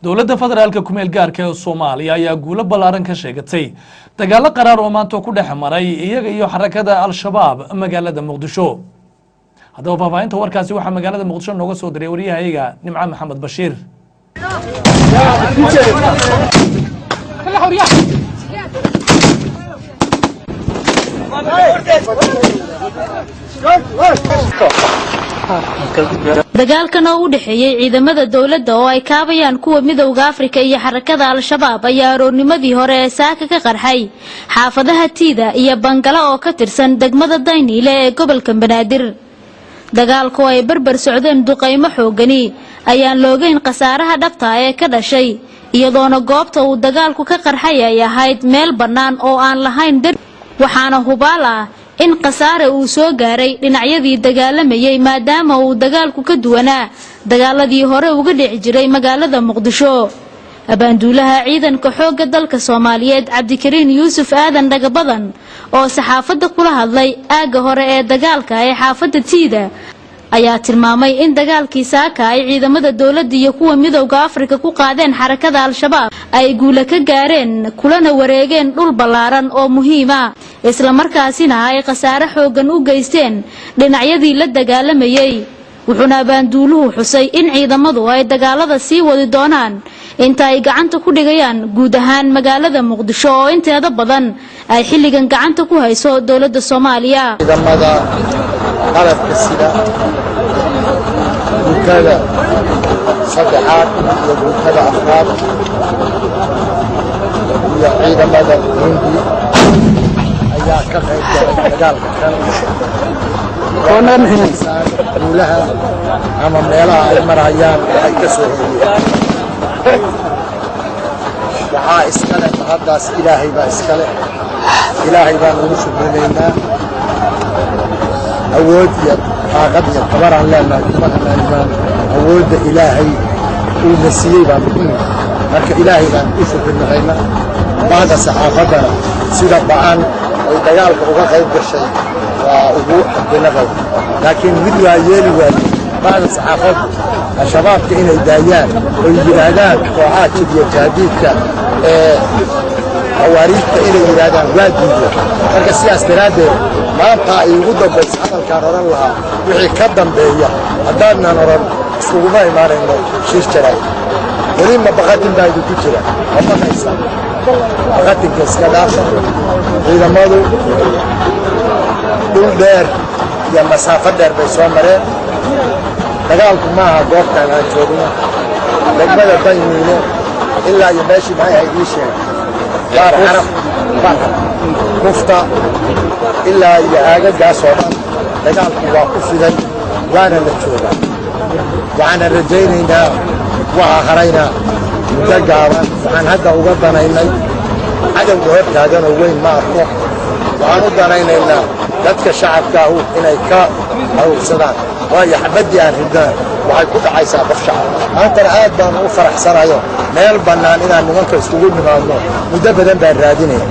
Dowladda federaalka kumeel gaarka ee Soomaaliya ayaa guulo ballaaran ka sheegatay dagaalo qaraar oo maanta ku dhex maray iyaga iyo xarakada Al-Shabaab magaalada Muqdisho. Haddaba, faahfaahinta warkaasi waxaa magaalada Muqdisho nooga soo diray wariyahayaga Nimco Maxamed Bashiir. Dagaalkan oo u dhexeeyey ciidamada dowladda oo ay kaabayaan kuwa Midowda Afrika iyo xarakada Al-Shabaab ayaa aroornimadii hore ee saaka ka qarxay xaafadaha Tiida iyo Bangala oo ka tirsan degmada Dayniile ee gobolka Banaadir. Dagaalku ay barbar socdeen duqaymo xoogani ayaan loogeyn khasaaraha dhabta ee ka dhashay, iyadoona goobta uu dagaalku ka qarxay ay ahayd meel bannaan oo aan lahayn dar, waxaana hubaal ah in khasaare uu soo gaaray dhinacyadii dagaalamayay, maadaama uu dagaalku ka duwanaa dagaaladii hore uga dhici jiray magaalada Muqdisho. Abaanduulaha ciidanka xoogga dalka Soomaaliyeed, Cabdikariin Yuusuf Aadan Dhagabadan, oo saxaafadda kula hadlay aagga hore ee dagaalka ee xaafadda Tiida, ayaa tilmaamay in dagaalkii saaka ay ciidamada dowladda iyo kuwa Midowda Afrika ku qaadeen xarakada Al-Shabaab ay guula ka gaareen, kulana wareegeen dhul ballaaran oo muhiima, islamarkaasina ay khasaare xooggan u geysteen dhinacyadii la dagaalamayay. Wuxuuna abaanduuluhu xusay in ciidamadu ay dagaalada sii wadi doonaan inta ay gacanta ku dhigayaan guud ahaan magaalada Muqdisho oo inteeda badan ay xilligan gacanta ku hayso dowladda Soomaaliya. Ciidamada qalabka sida, guutada saddexaad iyo guutada afraad iyo ciidamada Burundi ayaa ka qayb galay dagaalka kan. Guulaha ama meelaha ay marayaan ay ka soo horiyeen waxaa iskale mahaddaas Ilaahay baa iskale. Ilaahay baan ugu shukrinaynaa. Awood iyo taaqad iyo tabaraan leenahay kuma anaan, awoodda Ilaahay uuna siiyey baan ku marka Ilaahay baan u shukrinahayna. Bahda saxaafaddana sida ba'an ay dagaalka uga qayb gashay waa ugu xadinaqay, laakiin mid waa yeeli waaye bahda saxaafaddu: Al-Shabaabka inay daayaan oy yidhaahdaan kooxaha jibiya jahdiidka ee khawaariijta inay yidhaahdaan waa diideen. Marka sidaas daraaddeed maanta ay ugu dambaysa hadalkaan odhan lahaa. Wixii ka dambeeya haddaadnan odhan, iskuguma imaanayno shir jaraa'id. Weli ma baqatin baa idinku jira? Ma baqaysa? Baqatinka iska dhaafa. Ciidamadu dhul dheer iyo masaafo dheer bay soo mareen. Dagaalku maaha goobtaan aan joogno, degmada Dayniile ilaa iyo meeshii maxay ahayd, ii sheeg, Baar Carab, Baar Kufta, ilaa iyo aagaggaas oo dhan dagaalku waa ku fiday, waana la joogaa. Waxaana rajaynaynaa waxa harayna muddo gaaban. Waxaan hadda uga danaynay cadowga hor taaganoo weyn ma arko. Waxaan u danaynaynaa dadka shacabkaahu inay ka aruursadaan, waayo xabaddii aan ridana waxay ku dhacaysaa qof shacab. Maantana aad baan ugu faraxsanayo meel bannaan inaan nimanka iskugu nimaadno. Muddo badan baan raadinaya,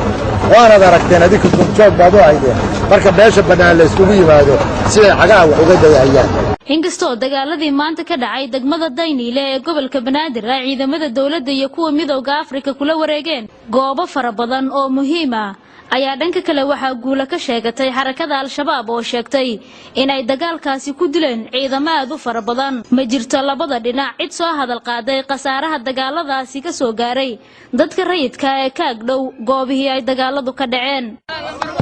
waanaad aragteen, adinka goobjoog baad u ahaydeen marka meesha bannaan la iskugu yimaado siday cagaha wax uga dayahayaan. Inkastoo dagaaladii maanta ka dhacay degmada Dayniile ee gobolka Banaadir ay ciidamada dowladda iyo kuwa Midowda Afrika kula wareegeen goobo fara badan oo muhiim ah, ayaa dhanka kale waxaa guula ka sheegatay xarakada Al-Shabaab oo sheegtay inay dagaalkaasi ku dileen ciidamo aad u fara badan. Ma jirto labada dhinac cid soo hadal qaaday khasaaraha dagaaladaasi ka soo gaaray dadka rayidka ee ka agdhow goobihii ay dagaaladu ka dhaceen.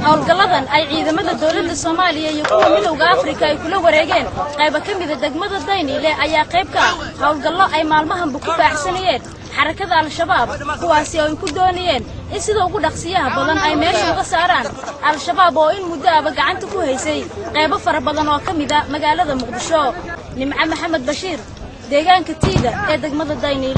Howlgalladan ay ciidamada dowladda Soomaaliya iyo kuwa Midowda Afrika ay kula wareegeen qayba ka mida degmada Dayniile ayaa qayb ka ah howlgallo ay maalmahanba ku baacsanayeen xarakada Al-Shabaab, kuwaasi oo ay ku doonayeen in sida ugu dhaqsiyaha badan ay meesha uga saaraan Al-Shabaab oo in muddo aba gacanta ku haysay qaybo fara badan oo ka mid a magaalada Muqdisho. Nimco Maxamed Bashiir, deegaanka Tiida ee degmada Dayniile.